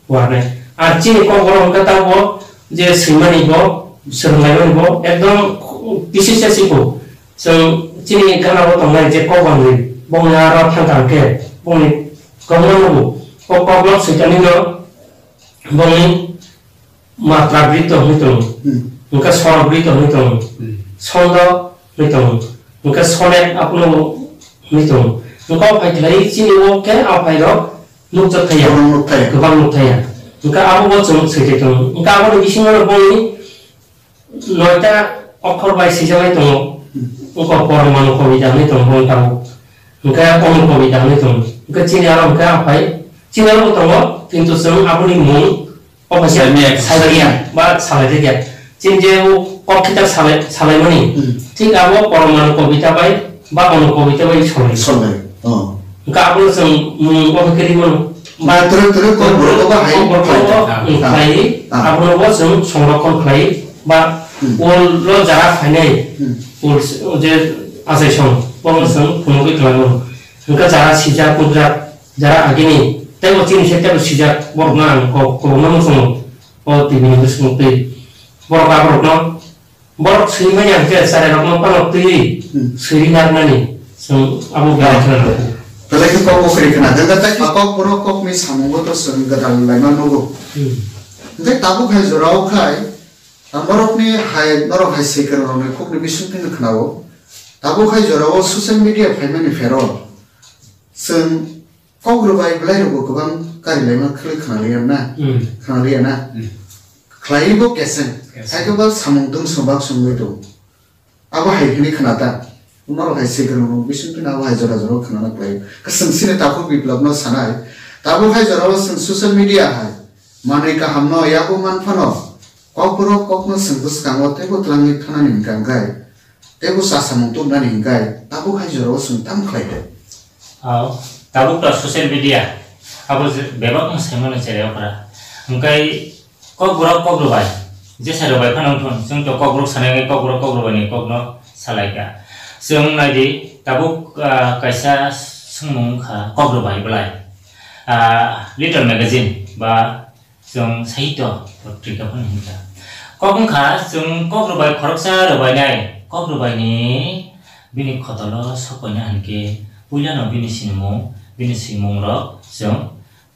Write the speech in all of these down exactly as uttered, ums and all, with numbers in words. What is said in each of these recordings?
Kuarnai. Ar chini kok borok hwnkhe tabuk je swimani bo, swrwnglaimani bo, ekdom kisi se siko. Chwng chini gana o tongnai je kok bangwi, bongni aro thangkang khe, bongni kwbangma nugo. O kok lok switani no bongni matra brito hwnwi tongo. Hmm. Hwnkhe soro brito hwnwi tongo. Hmm. Sondo hwnwi tongo. Hwnkhe sonek aphano hwnwi tongo. Hwnkhe o phai khlai chini o khe a phai rok nukjak thaya. Kwbang nukthaya. Kwbang nukthaya. Hwnkhe abo bo chwng switai tongo. Hwnkhe aboni bisingo bongni noita okhor bai swijaknai tongo. Hmm. Wngkha Poromanu Kobita hwnwi tongo, wng tabuk. Hwnkhe Onu Kobita hwnwi tongo. Hwnkhe chini aro hwnkhe aphai, chini aro bo tongo, kintu chwng aboni mung o kaisa Saimanya. Saimanya ba salai rwkya. Chini je o kok kita salai, salaimani, hmm, thik abo Poromanu Kobita bai ba Onu Kobita bai solai. Solai. Oh. Hwnkhe abono chwng mung bo hwnkhe rwi mano. Ba twrwk twrwk kok borok ba hai kok borok khlai bo, ah, hmm, ah, khlai, ah, abono bo chwng songrokhon khlai ba, hmm, wall lo jara phainai, hmm, wall s-, je achai song, bono, hmm, chwng phunugwi khlai mano. Hwnkhe jara sijak, nukjak, jara agini, tei bo chini se tei bo sijak, borokno ang kok, kwbangma muchungo, o T V ni bwskango twi. Borok aborokno Borok swi manya hwnkhe cherairokno phano twiwi, hmm, swiri narwknani chwng abo belai kheno nango. Belai khe kok bo kwrwi khna. Hwnkhe tei kok borok kokni samungo to chwng gwdal laima nugo. Hmm. Hwnkhe tabuk hai jorao khai, ah, borokni hai, norok hai swikwrwngrokni kokni bisingtwi no khnao. Tabuk hai jorao social media phaimani phero chwng Kok rwbai bwlai rokbo kwbang kari laima khwlwi khna liya na? Hmm. Khna liya na? Hmm. Khlai bo keseng. Keseng. Hai khe bo samung dungsong bak songwi tongo. Abo hai hwnwi khna ta. Norok hai swikwrwng rok bising phano abo hai jora jora khna na khlai. Kwchwng sini takhuk biplab no sanai. Tabuk hai jora o chwng social media hai manwi kaham no yago man phano. Kokborok kokno chwng bwskango teibo twlangwi thanani hwnkha hwnkhe, teibo chasamung tubunani hwnkhe, tabuk hai jorao chwng tamo khlai de? Ao, tabuk to social media, abo je bebak wng saimano cherai okra. Hwnkhe kokborok kok rwbai, jesa rwbai phano wngthun, chwng to kokborok sanai wngwi kokborok kok rwbaini kokno salaikha. Chwng naidi, tabuk, ah, kaisa swngmung wngkha kok rwbai bwlai. Ah, Little Magazine ba Chwng sahitya potrika phano hinkha. Kok wngkha, chwng kok rwbai khoroksa rwbainai, kok rwbaini bini khotolo sokoina hinkhe puilano bini sinimung, bini swimungrok chwng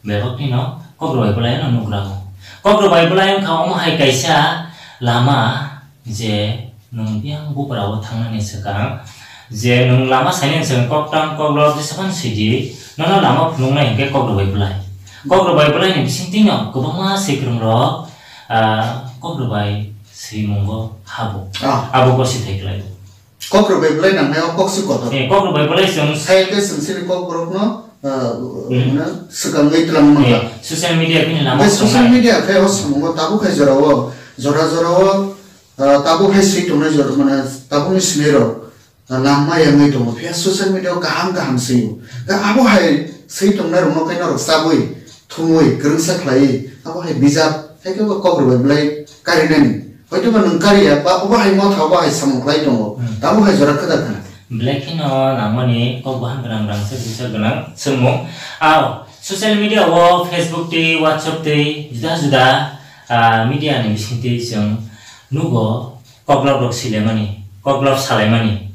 bebaknino kok rwbai bwlaino nugrago. Kok rwbai bwlai wngkha omo hai kaisa lama je nwng biyang buprao thangnani swkang, je nwng lama sainani swkang koktang koklop jesaphano swidi, nono lama phunuknai hinkhe kok rwbai bwlai. Kok rwbai bwlaini bisingtwino kwbangma swikwrwngrok, ah, kok rwbai swimungo habo. Ah. Abo gosithai khlaio. Kok rwbai bwlai nangnai o kok se kotor. Eh, kok rwbai bwlai chwng Hai khe chwng chini kok borokno, ah, hmm, mane swkangwi twlang mangla. Eh, social media bini lama Hwnkhe social phunuknai. Media khe o samungo tabuk hai jorao, jora jorao, ah, tabuk hai swi tongnai jora mane tabukni swinairok, ah, langma yangwi tongo. Phiya social media o kaham kaham swi-o. Khe abo hai swi tongnai rokno khe norok chabwi, thumwi, kwrwngsa khlaiwi, abo hai bijap, hai khe bo kok rwbai bwlai karinani. Hoitoba nwng kariya, ba obo hai motha, obo hai samung khlai tongo. Hmm. Tabuk hai jora kwtal khna. Belai kheno nangmani kok baham gwnang rang se bisa gwnang swngmung. Ao, social media o Facebook tei WhatsApp tei juda juda, ah, media ni bising tei chwng nugo koklop rok silaimani, koklop salaimani.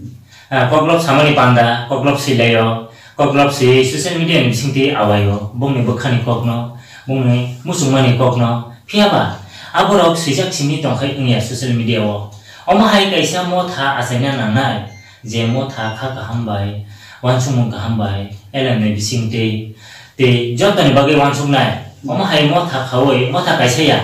Ah, koklop samani panda, koklop silaio, koklop si social media ni bising tei awaio, bongni bwkhani kokno, bongni muchungmani kokno, Phiya ba, aborok swijak simi tongkhai wngya social media o. Omo hai kaisa motha achaina nangnai, je motha kha kaham bai, uansukmung kaham bai, elem ni bising tei, tei jotoni bagwi uansuknai. Omo hai motha khaui, motha kaisa ya.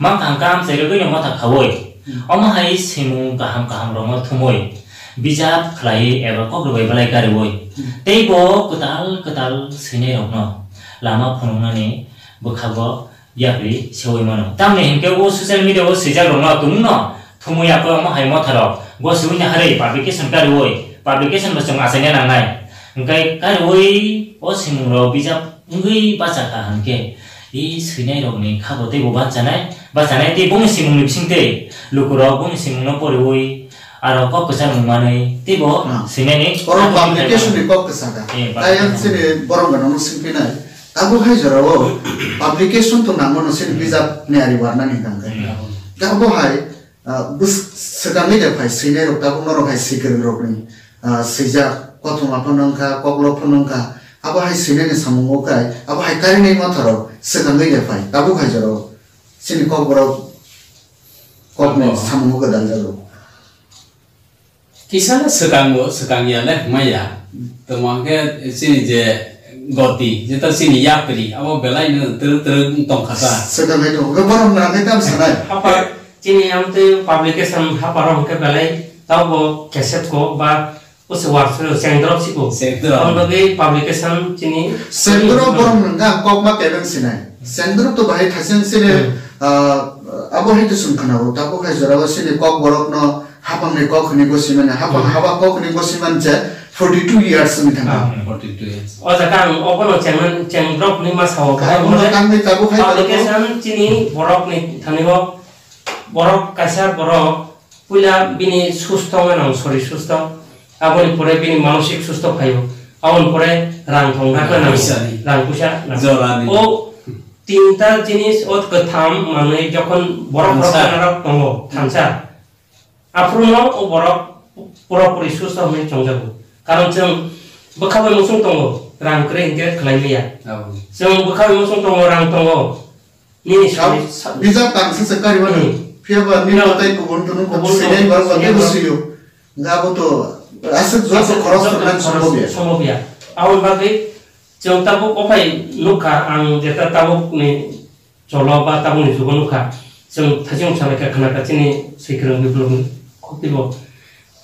Mang kaham kaham chairogwi no motha khaui. Hmm. Omo hai swimung kaham kaham rokno thumui, bijap khlai eba kok rwbai belai kariui. Hmm. Tei bo kwtal kwtal swinai rokno lama phunuknani bwkhago yapri seui mano. Tamni hinkhe o social media o swijak rokno tumungno thumui yakui omo hai motha rok gosiui naharwi publication kariui publication bo chwng achaina nangnai. Hinkhe kariui o simung rok bijap wngwi bachakha hinkhe i swinai rokni khabo teibo bachanai, bachanai tei bongni simungni bisingtwi lukurok bongni simungno poriui aro kok kwchangmung manwi teibo Ah. swinaini Oro publication ni kok kwchakha. Eh, Ayang publication. Chini borok gana no singpinai. Tabuk hai jorao publication to nangmano sini bijap ni ari warna ni hwnkha khe. Abo hai, ah, bus-, swkangwi de phai swinai rok tabuk norok hai swikirwng rok ni, ah, swijak kothoma phano wngkha, koklo phano wngkha. Abo hai swinai ni samung o kai, abo hai karinai motha rok swkangwi de phai tabuk hai jorao sini kokborok kokni Abo. Samung o gwdal jago. Kisa no swkango, swkang ya le hwnmaya. Tamo hwnkhe chini je goti, jeta chini yapri, abo belai no twrwk twrwk wng tong kha ta. Swkang hai tongo, borok no hwnkhe tam sanai. Hapar, chini amtwi publication haparo hwnkhe belai tabo cassette ko ba usi work silo, sengdrop siko. Sengdrop. Aboni bagwi publication chini Sengdrop borok no hwnkhe ang kokma kebeng sinai. Sengdrop to bahai thaiseng sini, Hmm. ah, abo hai to chwng khwnao, tabuk hai jorao sini kokborok no Hapang ni kok hwnwi gosimani, hapang Hmm. haba kok hwnwi gosimani je forty two years wngwi thangkha. Ah, forty two years. O jaga ang obono chengman, chengdrop hwnwi ma sao. Kha Obono obono tangwi tabuk hai publication chini borok ni thani o, borok kaisa borok puila bini susto wngna nang sori susto. Aboni pore bini manosik susto phaio. Aboni pore rang thong rakna Rang nang, puisa ni. Rang puisa nang. Jora ni. O tinta jinis o kwtham manwi jokhon borok Thansa. Rok tongo, thansa. Aphuru no o borok pura puri susto hwnwi chongjago. Karon chwng bwkha bai muchung tongo, rang kwrwi hinkhe khlai maya. Abo. Chwng bwkha bai muchung tongo, rang tongo. Nini Kau simi sa-, bijap tang se se kari mano. Hmm. Phiya ba nini Phiya batai kubun tunu kubun sini tunu baru sini batai baru. Busiyo. Nga bo to aswk joto Aswk khorok joto khorok swngnani sombo biya. Sombo biya. Aboni bagwi chwng tabuk ophai nukha, ang jeta tabuk ni cholo ba tabukni jugo nukha, chwng thaising salai kha khna kha chini swikwrwng biplobni khuktibo.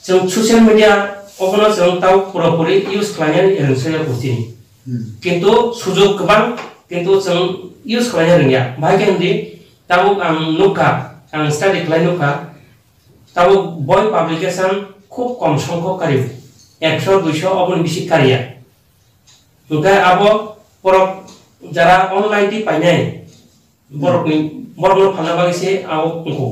Chwng social media obono chwng tabuk pura puri use khlainani ereng soya bo chini. Hmm. Kintu sujog kwbang, kintu chwng use khlaina rwngya. Bahai khe hwndi tabuk ang nukha, ang study khlai nukha, tabuk boi publication khub kom songkho kari, ekso duiso oboni bisi kariya. Hwnkhe abo borok jara online twi painai, borokni, borokno phalna bagwi se abo wngkho.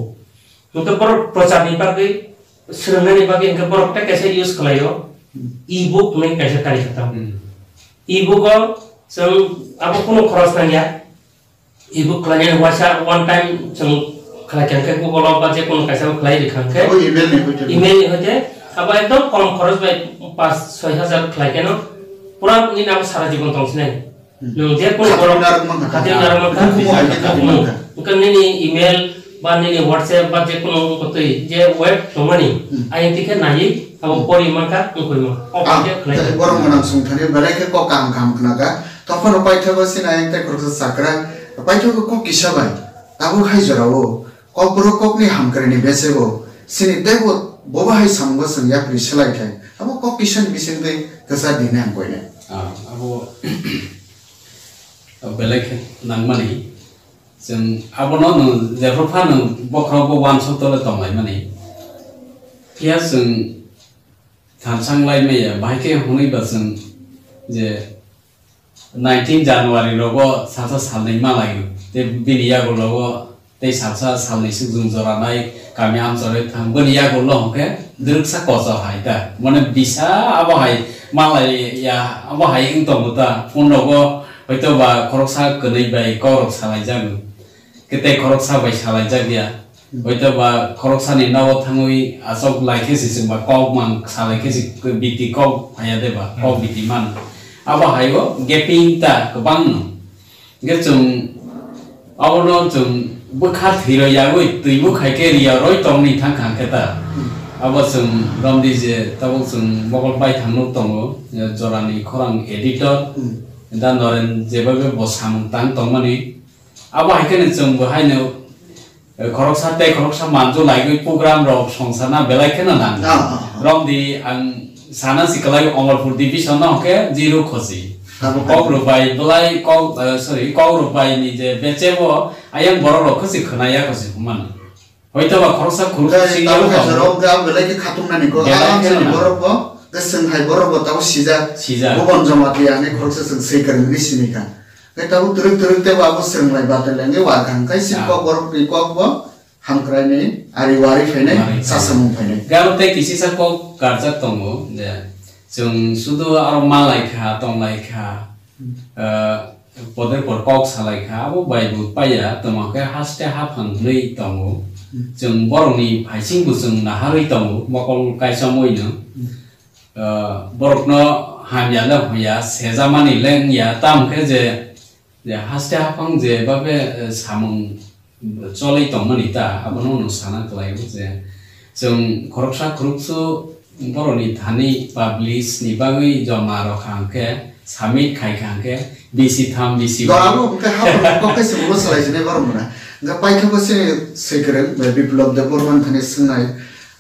Hwnkhe borok procharni bagwi, swrwngnani bagwi hwnkhe borok tei kaisa use khlaio, e-book hwnwi kaisa kari kha tamo. Hmm. E-book o chwng abo kunu khoros nangya. Ebook khlainani waisa one time chwng khlai kha khe Google o ba je kono kaisa khlai rikha khe Abo email ni hoite. Email ni hoite abo ekdom kom khoros bai paanch soi hajar khlai khe no pura nini abo sara jibon tong sinai. Hmm. Nwng je kono Khatungwi borok narwk mankha. Khatungwi narwk mankha. Bukumu hai khe khatungwi mankha. Wngkha nini email ba nini WhatsApp ba je kono wngkha twi je web tongmani Hmm. ayang tikhe naiwi abo Hmm. pori mankha wngkha mankha. Open Ah, khe khlai tei kha. Borok mwnang songthani belai khe kok kaham kaham khna kha. Tophano paithago sini ayang tei khoroksa chakra. Paithago kok kisa bai, tabuk hai jorao kokborok kokni hamkraini bechebo sini teibo bobo hai samungo chwng yapri selai thai, abo kok kisani bisingtwi kwchar dinai ang koinai. Ah, abo belai khe nangmani. Chwng abono nwng jephru phano bokhorok bo uansuk tole tonglaimani. Phiya chwng thansa wng lai maya, bahai khe hwnwi ba chwng je nineteen January rogo salsa salnwi ma laio. Tei bini yagulo o tei salsa salnwi swk jora nai kami amchorwi thang. Bini yagulo hwnkhe dwrwksa kochor hai ta. Mane bisa abo hai ma lai ya, abo hai wng tongo ta. Phone rogo hoito ba khoroksa kwnwi bai kok rok salai jago. Khe tei khoroksa bai salai jak ya. Hoito ba khoroksani nogo thangwi achok lai khe se chwng ba kok mang salai khe se biti kok phaiya de ba, kok Hmm. biti man. Abo hai o gaping ta kwbang no. Hwnkhe chwng abono chwng bwkha thwiroi yaui twi bukhai khe riya roi tongni thang kha khe ta. Hmm. Abo chwng romdi je tabuk chwng Mokol Baithang nuk tongo, jorani khorang editor. Hmm. Da Noren jebabe bo samung tang tongmani. Abo hai kheno chwng bo haino, eh, khoroksa tei khoroksa manju laigwi program rok songsana belai kheno nang. Ah, ah, ah. Romdi ang sana si kwlai Omorpur division no hwnkhe zero khosi. Abo Kok hai. Rwbai belai kok, eh, sorry, kok rwbai ni je bechebo ayang borok rok khosi khwnaya khosi humano. Hoito ba khoroksa khuroksa Hwnkhe singya tabuk wngkha hai abo. Jorao hwnkhe ang belai khe khatung nani kok. Belai Ang khe sini nang. Borok bo, hwnkhe chwng hai borok bo tabuk sijak. Sijak. Bubon Jamatia hinwi khoroksa chwng swi kwrwngwi sini kha. Hwnkhe tabuk twrwk twrwk tei bo abo swrwng lai batai lai wngwi uankha. Hwnkhe sini Ah. Kok borok ni kok bo hamkrai ni ari wari phainai, Wari phainai. Sasamung phainai. Garo tei kisisa kok karjak tongo je chwng sudu aro malai kha, tong lai kha. Hmm. Ah, Podre por kok salai kha, abo bai bo paiya, tamo khe haste haphang hwnwi tongo. Hmm. Chwng borokni phaising bo chwng naharwi tongo, mokol kaisamwi no. Hmm. Ah, borokno hamya le hwnya, sejamani le wngya, tamo khe je, je haste haphang je babe, eh, samung cholwi tongmani ta, abono no sana kwlaio je chwng khoroksa khoroksa borokni thani publish ni bagwi joma rwkha hwnkhe, submit khaikha hwnkhe, bisi tham, bisi Dora bo hwnkhe haphang kok khe se ulo salai sinai borok mona. Hwnkhe paithago se Swikwrwng bai Biplab Debbarma thani swngnai,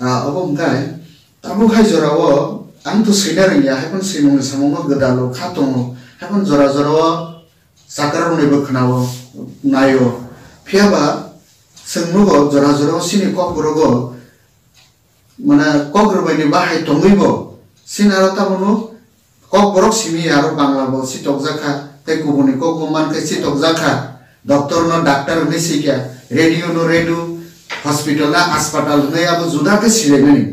ah, obo hwnkhe tabuk hai jorao ang to swina rwngya, hai phano swimungni samungno gwdalo kha tongo, hai phano jora jorao chakra rokni bo khwnao, naio. Phiya ba chwng nugo jora jorao chini kokborok o, mane kok rwbaini bahai tongwi bo chini aro tabono kokborok simi aro Bangla bo sitokjak kha, tei kubuni kok bo mankhe sitokjak kha. Doctor no doctor hwnwi sikya, radio no radio, hospital no aspatal hwnwi abo juda khe silaimani.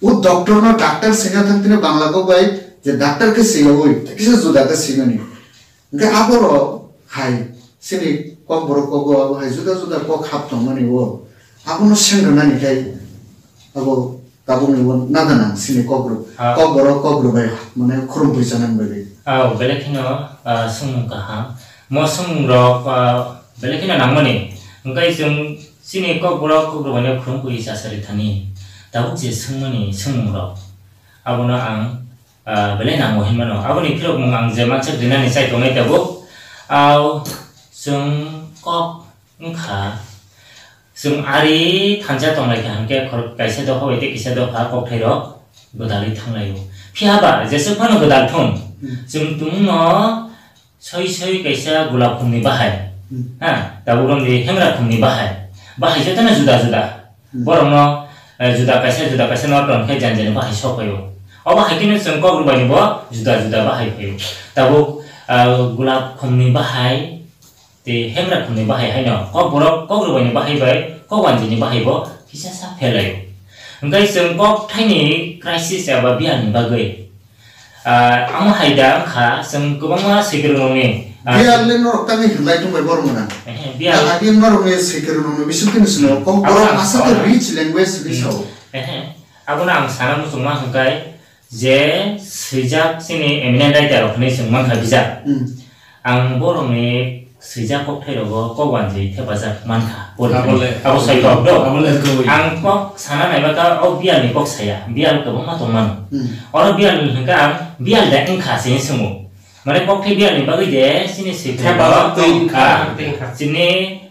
O doctor no doctor sina thang tini Bangla kok bai je doctor khe silaui, kisa juda khe simani. Hwnkhe aborok hai chini kokborok kogo abo hai juda juda kok hap tongmani o. Abono seng rwnani khe abo tabukni o nada nang chini kokrok. Ah. Kokborok kokrok bai mane khurumtwi chanani bagwi. Ah, belai kheno, ah, swngmung kaham. Mo swngmungrok, ah, belai kheno nangmani. Hwnkhe chwng chini kokborok kokrok baino khurumtwi chasari thani. Tabuk je swngmani swngmungrok. Abono ang ah, belai nango hinmano. Aboni phirokmung ang je mansak rinani chai tongnai tabuk. Au, chwng kok wngkha. Chwng ari thansa tonglai kha hwnkhe khorok kaisa dopha bai tei kisa dopha kokthairok gwdalwi thanglaio. Phiya ba, jeswk phano gwdal thung, Hmm. chwng tongno soi soi kaisa gulab khumni bahai. Hmm. Ha, tabuk romdi hengra khumni bahai. Bahai jotono juda juda. Hmm. Borokno, eh, juda kaisa, juda kaisa no ton khe jani jani bahai sok phaio. Obo hai kheno chwng kok rwbaini bo juda juda bahai phaio. Tabuk, ah, gulab khumni bahai tei hengra khumni bahai haino kok borok kok rwbaini bahai bai kok wanjini bahai bo kisa sa phelaio. Hwnkhe chwng kok thaini crisis eba biyangni bagwi Ah, amo hai da wngkha, chwng kwbangma swikwrwngrokni, ah, Biyal le norok tangwi hwnlai tongbai borok mwnang. Ehe, biyal. Agi norokni swikwrwngrokni bisingtwi no sino, kok Abo borok ang aswk khe sana. Rich language Hmm. risa o. Ehe, abono ang sana muchungma hwnkhe je swijak chini eminent writer rok hinwi chwng mankha bijap. Hmm. Ang borokni swijak kokthairokgo kok wanjwi thepajak mankha, pori Abo phano. le, Abo abo sai kok do. Abo le kwrwi. Ang kok sana naima kha, o biyalni kok saya, biyal kwbangma tongmano. Hmm. Oro biyal hwnkha ang biyal de wngkha se hinwi swngo. Mane kokthai biyalni bagwi de chini swikwrwng Thepajak twi wngkha. Ah, twi wngkha. Chini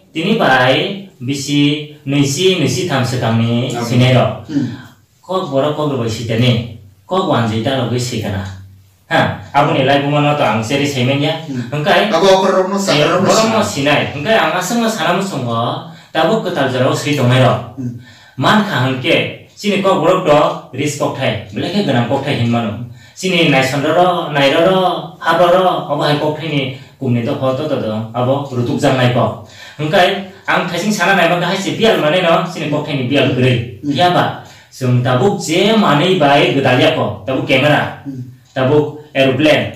tini bai bisi nwisi, nwisi tham swkangni Abo. Sinai rok. Hmm. Kok borok kok rwbai sitani, kok wanjwi dalogwi sikana. Ha, aboni laibuma no to ang cheri saimanya. Hmm. Hwnkhe Abo okra rokno eh, sakra rokno borokno sina. Sinai. Hwnkhe ang aswkno sana muchungo, tabuk kwtal jorao swi tongnai rok. Hmm. Mankha hwnkhe, chini kok borok to rich kokthai, belai khe gwnang kokthai hinmano. Chini naisonroro, nairoro, habroro, obo hai kokthaini kumni dopha to to dong, abo rutukjaknai kok. Hwnkhe ang thaising sana naima khe hai se biyal manwi no, chini kokthaini biyal kwrwi. Hmm. Phiya ba, Chwng tabuk je manwi bai gwdal ya kho, tabuk camera, Hmm. tabuk aeroplane,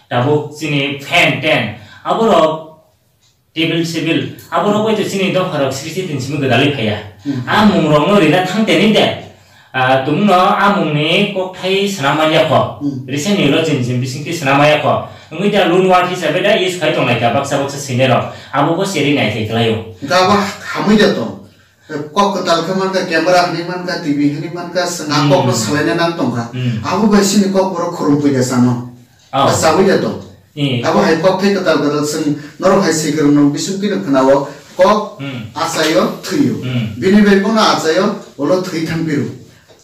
tabuk chini fan, ten, aborok table, sebil, aborok bai to chini dopharok sixty din simi gwdalwi phaiya. Hmm. A mungrokno rina thang teni de, ah, tumungno a mungni kokthai swnam man ya kho. Hmm. Recently lo chini, chini bisingtwi swnam man ya kho. Wngwi da loan word hisabe da use khai tonglai kha baksa baksa senior rok. Abo bo cheri naithai kwlaio. Hwnkhe abo hamwi da tong. Kok kwtal khe mankha, camera hinwi mankha, T V hinwi mankha, chwng a Hmm. kokno salaina nang tongkha. Hmm. Abo bai chini kok borok khurumtwi da chano. Oh. Ba chawi da tong. Eh. Abo hai kok thai kwtal kwtal chwng norok hai swikwrwng nung bisingtwi no khwnao kok Hmm. achaio thwio. Hmm. Bini bai bono achaio ulo thwi thang phiro.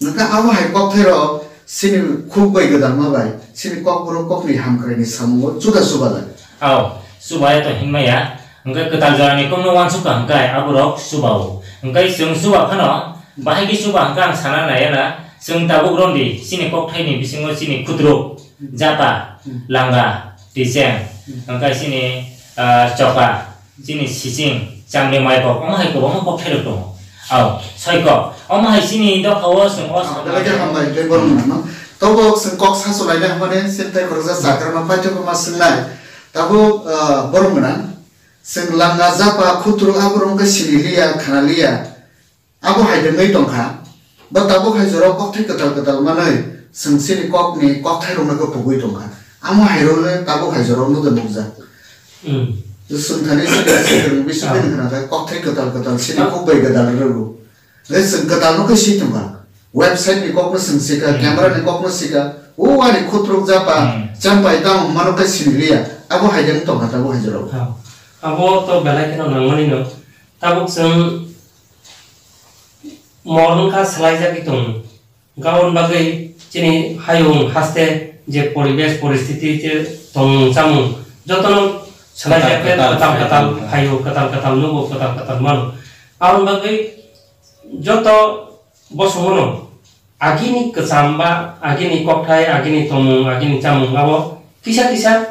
Hwnkhe abo hai kokthairok chini khuk bai gwdalma bai chini kokborok kokni hamkraini samungo chuda chubajakha. Ao, chubaya to hinmaya. Hwnkhe kwtal jorani kokno uansukha hwnkhe aborok chubao. Hwnkhe chwng chuba phano, bahai khe chuba hwnkhe ang sana naiya na, chwng tabuk romdi chini kokthaini bisingo chini khutruk, japa, Hmm. langa, ticheng, Hmm. hwnkhe chini, ah, choka. Chini siching, chamni maikok, omo hai kwbangma kokthairok tongo. Ao, soikok. Omo hai chini dophao chwng o Ah, belai khe hambai, tei borok nangno. Tobo chwng kok sachulaina hwnmani, chini tei khoroksa chakrano paithakma swngnai. Tabuk, ah, borok gwnang, chwng langa japa khutru aborok wngkha sini liya, khana liya, abo hai de wngwi tongkha. Ba tabuk hai jorao kokthai kwtal kwtal manwi chwng chini kokni kokthairokno khe pugwi tongkha. Amo hairokno tabuk hai jorao nukjak nukjak. Hmm. Chwng thani chini chwng bisingtwi Ah. wngkha na kokthai kwtal kwtal chini Ah. kok bai kwtal rwgo. Hwnkhe chwng kwtalno khe si tongkha. Website ni kokno chwng sikha, Hmm. camera ni kokno sikha. O ani khutruk japa, Hmm. champai tamo hwnmano khe sini liya. Abo hai de wng tongkha tabuk hai jorao. Ha. Abo to belai kheno nangmani no. Tabuk chwng mor wngkha swlaijagwi tongo. Hwnkhe aboni bagwi chini hayung haste je poribesh poristiti je tongmung chamung jotono swlaijak khe Kwtal kwtal kwtal kwtal kwtal. Hayung kwtal kwtal nugo, kwtal kwtal mano. Aboni bagwi joto bosongno agini kwcham ba agini kokthai, agini tongmung, agini chamung abo kisa kisa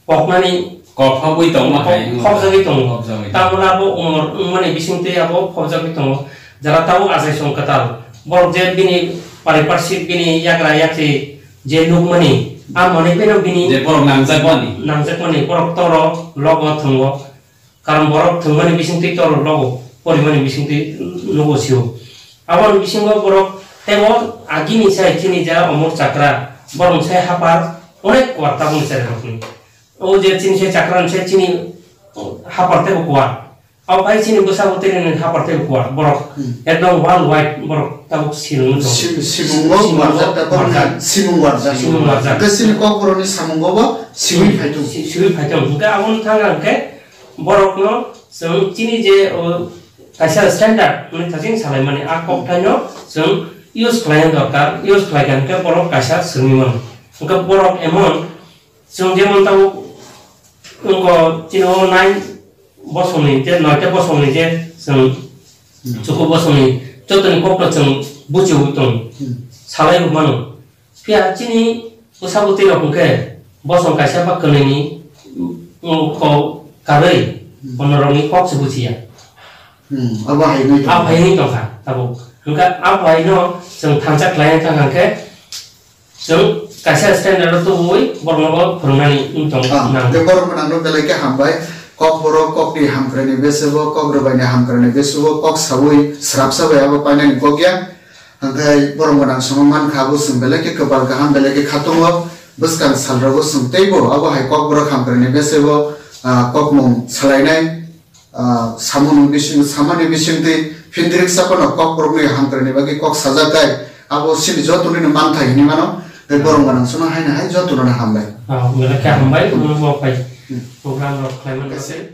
koknani Kok khobwi tongo hai wngkha. Khobjagwi tongo. Khobjagwi tongo. Tamoni abo umor wngmani bisingtwi abo khobjagwi tongo. Jara tabuk achaisong kwtal. Borok je bini pariparsik bini yagra yakri je nukmani, a manwi pheno bini Je borok nangjakmani. Nangjakmani, borok toro logo thwngo. Karon borok thwngmani bisingtwi toro logo, porimani bisingtwi nugo sio. Aboni bisingo borok teibo agini sai chini ja Omor Chakra, borok sai hapar onek kwar tabukni cherairokni. O je chini se chakran se chini hapar teibo kuar. Abo bai chini bwsabo tini hapar teibo kuar. Borok Hmm. ekdom world wide borok tabuk silung tong. Sim-, simungo Simungo warjak ta borok warjak. Simung warjak. Simung warjak. Hwnkhe chini kokborokni samungo bo siwi Hmm. phai tong. Si-, siwi phai tong. Hwnkhe aboni thang hwnkhe borokno chwng chini je o kaisa standard hwnwi thaching salaimani a kokthaino chwng use khlaina dorkar. Use khlaikha hwnkhe borok kaisa swrwngwi mano. Hwnkhe borok emon Chwng jemon tabuk wngkha chini o nine bosongni je, noita bosongni je chwng Hmm. chuku bosongni jotoni kokno chwng buchiwi tong Hmm. salai rw mano. Phiya chini bwsa bwtwi rok hwnkhe bosong kaisa ba kwnwini wngkha karwi Hmm. bono rokni kok se buchiya. Hmm, abo hai wngwi tongkha. Abo hai wngwi tongkha tabuk. Hwnkhe abo haino chwng thansa khlai thang hwnkhe Chwng kaisa standard o tubui borokno bo phwrwngnani wng tong Ah, nang. Hwnkhe borok gwnangno belai khe hambai. Kokborok kokni hamkraini besebo, kok rwbaini hamkraini besebo, kok saui srapsa bai abo painani kok ya. Hwnkhe borok gwnang sono mankha, abo chwng belai khe kwpal kaham, belai khe khatungo. Bwskang salrogo chwng teibo abo hai kokborok hamkraini besebo, ah, kokmung salainai. Ah, samung bising, samani bisingtwi phindrik saphano kokborokni hamkraini bagwi kok sajak kai, abo chini jotonino manthai hinwi mano, tei borok gwnang sono haino hai jotono hambai. Ah, belai khe hambai, omo bo phai Hmm. program rok khlaimani bagwi.